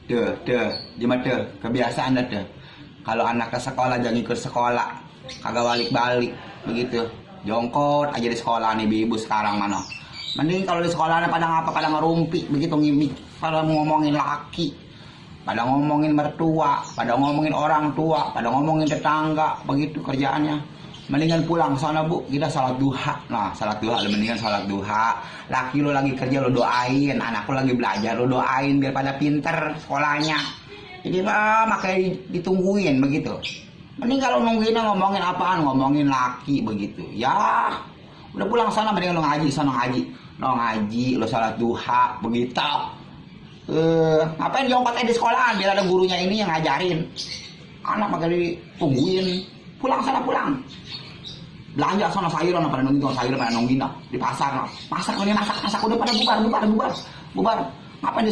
Gimana tuh kebiasaan dah tuh. Kalau anak ke sekolah jangan ikut sekolah, kagak balik-balik begitu. Jongkot aja di sekolah nih ibu sekarang mana. Mending kalau di sekolahnya pada ngapa pada ngerumpi begitu ngimik, pada ngomongin laki, pada ngomongin mertua, pada ngomongin orang tua, pada ngomongin tetangga, begitu kerjaannya. Mendingan pulang sana bu, kita salat duha. Nah salat duha, mendingan salat duha. Laki lo lagi kerja lo doain, anak lo lagi belajar lo doain biar pada pinter sekolahnya. Jadi mah makanya ditungguin begitu. Mending kalau nungguinnya ngomongin apaan, ngomongin laki begitu. Ya udah pulang sana, mendingan lo ngaji sana ngaji, lo salat duha begitu. Ngapain jongkot di sekolahan biar ada gurunya ini yang ngajarin. Anak makanya ditungguin. Pulang sana pulang. Belanja sana sayuran pada nungguin, sayuran pada nungguin di pasar. Masak udah pada bubar. Ngapain di